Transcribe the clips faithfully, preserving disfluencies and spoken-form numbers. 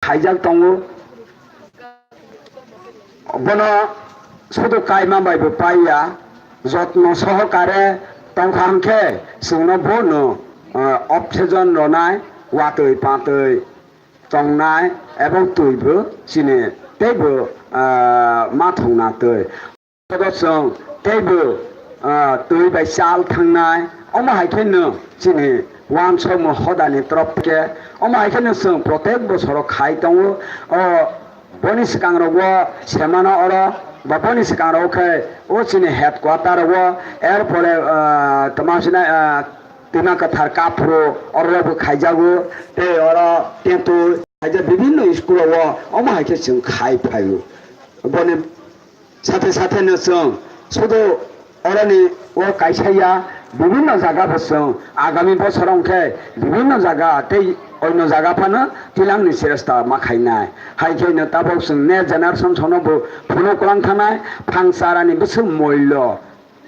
khaijak tongo. Bono sudu kaima bai bo paiya, jotno sohokare tongkha hwnkhe chwngno bono, ah, oxygen rwnai, watwi patwi tongnai, ebong twibo chini teibo, ah, ma thwngna twi. Bodo chwng teibo, ah, twi bai chal thangnai. Omo hai khe no chini uansukmung hodani torop khe. Omo hai khe no chwng protek bosoro khai tongo. O boni swkang rogo semano oro, ba boni swkang rogo khe o chini headquarter rogo, er pore, ah, toma sinai, ah, Twima Kwthar Kaphuru oro bo khaijago, tei oro Tentu khaijak bibinno school rogo omo hai khe chwng khai phaio. Boni Sathe sathe no chwng sudu oroni o kaisa ya, bibinno jaga bo chwng agami bosor wngkhe bibinno jaga tei oino jaga phano tilangni cheresta ma khainai. Hai khe no tabok chwng next generation sono bo phunuk kwlang thanai, phang charani bwswk moilo,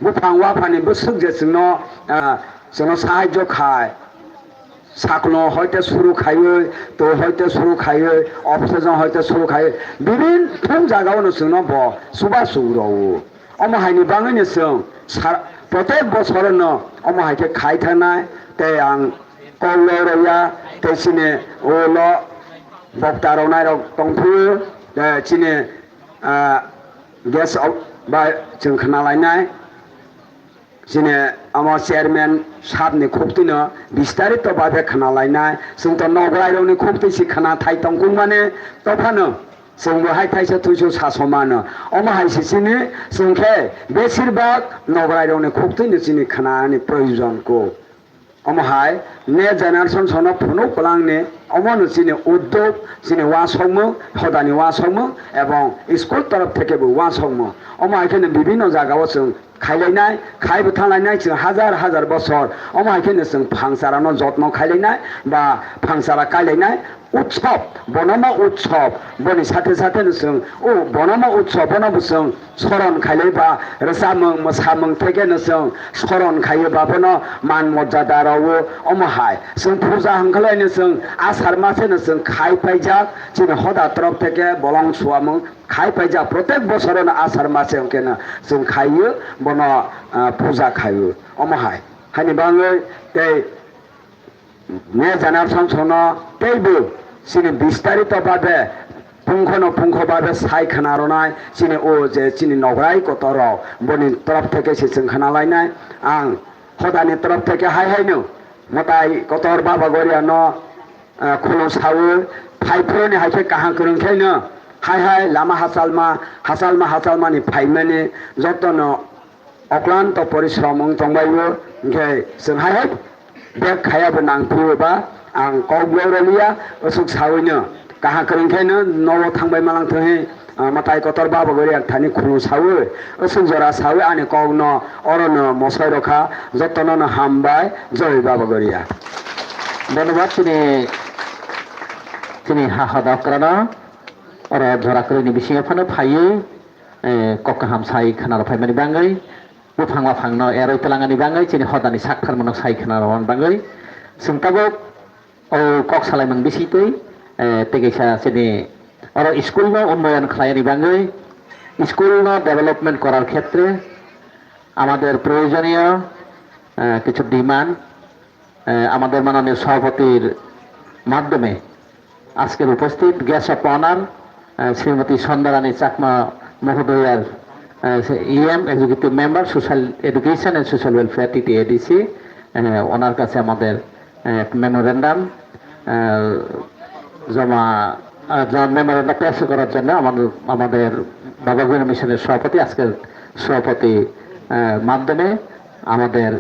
buphang waphani bwswk je chwngno, ah, chwngno sahajyo khai. Sakno hoite suru khaiwi, to hoite suru khaiwi, office jong hoite suru khaiwi, bibin thum jaga ono chwngno bo chuba chugrao. Omo haini bangwino chwng sar-, protek bosorono omo hai khe khai thangnai, tei ang kok lorokya, tei chini ulo bokta rok nairok tongphuru, tei chini, ah, guest of, bai chwng khna lainai. Chini omo chairman sabni khuktwino bistarito babe khna lainai. Chwng to nogwrairokni khuktwi se khna thai tongkung mani tophano chwngbo hai thaisa thuisu sasomano. Omo hai se chini chwng khe besirbak nogwrairokni khuktwino chini khnani proyojon kuk. Omo hai next generation sono phunuk kwlangni omono chini uddog, chini uansukmung, hodani uansukmung ebong school torof theke bo uansukmung. Omo hai kheno bibinno jagao chwng khailainai, khaibo thanglainai chwng hajar hajar bosor. Omo hai kheno chwng phangsarano jotno khailainai ba phangsara kailainai. Utsob, bonomo utsob, boni sathe sathe no chwng, o bonomo utsob, bono bo chwng soron khailai ba, rwchapmung, mwsamung theke no chwng soron khaio ba, bono man mojada rwo, omo hai. Chwng puja hwnkhe lai no chwng asar mase no chwng khai paijak, chini hoda torop theke bolong suamung khai paijak, protek bosoro no asar mase hwnkhe no chwng khaio, bono, ah, puja khaio, omo hai. Haini bangwi tei Next generation sono teibo chini bistarito babe, pungkhono pungkho babe sai khna rwnai chini o je chini nograi kotor rok, boni torof theke se chwng khna lainai. Ang hodani torof theke hai haino mwtai kotor Baba Goriano, ah, khulum sawi, phaiphuruni hai khe kaham kwrwng khaino hai hai lama hachalma, hachalma, hachalmani phaimani jotono oklanto porishrom wng tongbaio, hwnkhe chwng hai hai bek khaya bo nang phio ba ang kok loroliya, aswk sawino kaham kwrwng khe no nogo thangbai malang thangwi, ah, mwtai kotor Baba Goriano thani khulum sawi, aswk jora sawi ani kokno orono mosoi rokha, jotono no hambai, joi Baba Goria. Dhonnobad chini, chini ha hoda okrano oro jora kwrwini bisingo phano phaiwi, eh, kok kaham sai khna rw phaimani bangwi, buphang waphangno eroi twlangani bangwi, chini hodani saktharmano sai khna rwmani bangwi, chwng tabuk o kok salaimung bisitwi, eh, tei kaisa chini oro school no unnoyon khlaini bangwi, school no development korar khetre amader proyojoniyo, eh, kichu demand, eh, amader manoniyo sabhapati'r madhyome আজকের উপস্থিত guest of honour, আহ, শ্রীমতী সন্ধ্যারানী চাকমা মহোদয়ার, আহ, EM, executive member, social education and social welfare, TTADC, আহ, ওনার কাছে আমাদের, আহ, একটা মেমোরেন্ডাম, আহ, জমা, আহ, জমা মেমোরেন্ডাম পেশ করার জন্য আমাদের, আমাদের বাবা গরিয়া মিশনের সভাপতি আজকের সভাপতি, আহ, মাধ্যমে আমাদের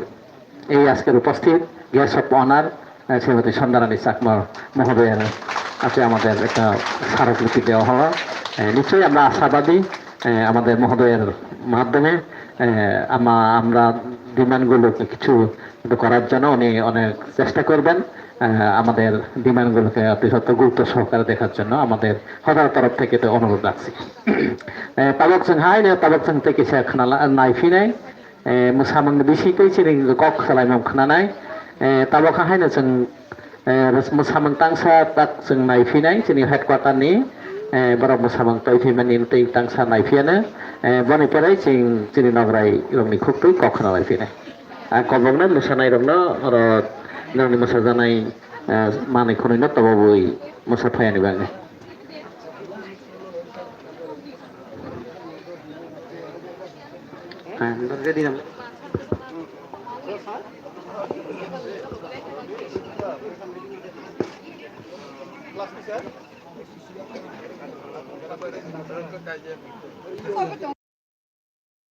এই আজকের উপস্থিত গেস্ট অফ অনার, আহ, শ্রীমতী সন্ধ্যারানী চাকমা মহোদয়ার কাছে আমাদের একটা স্মারকলিপি দেওয়া হলো। আহ, নিশ্চয়ই আমরা আশাবাদী, আহ, আমাদের মহোদয়ের মাধ্যমে, আহ, আমা-, আমরা ডিমান্ডগুলোকে কিছু করার জন্য উনি অনেক চেষ্টা করবেন। আহ, আমাদের ডিমান্ডগুলোকে অতি সত্ত্বর গুরুত্ব সহকারে দেখার জন্য আমাদের সবার তরফ থেকে তো অনুরোধ রাখছি। আহ, tabok chwng hai no, tabok chwng tei kisa khna la-, nai phinai. Eh, mwsamungni bisingtwi chini kok salaimung khnanai. Eh, tabok haino chwng, Eh, mwsamung tangsa tak chwng naiphinai chini headquarter ni, eh, borok mwsamung toiphaimani tei tangsa naiphiyano, eh, boni pore chwng chini nograi rokni khuktwi kok khna laiphinai. Ang kobokno mwsanairokno oro nokni mwsajaknai, eh, manwi khwnwino tobobwi mwsa phaiani bagwi.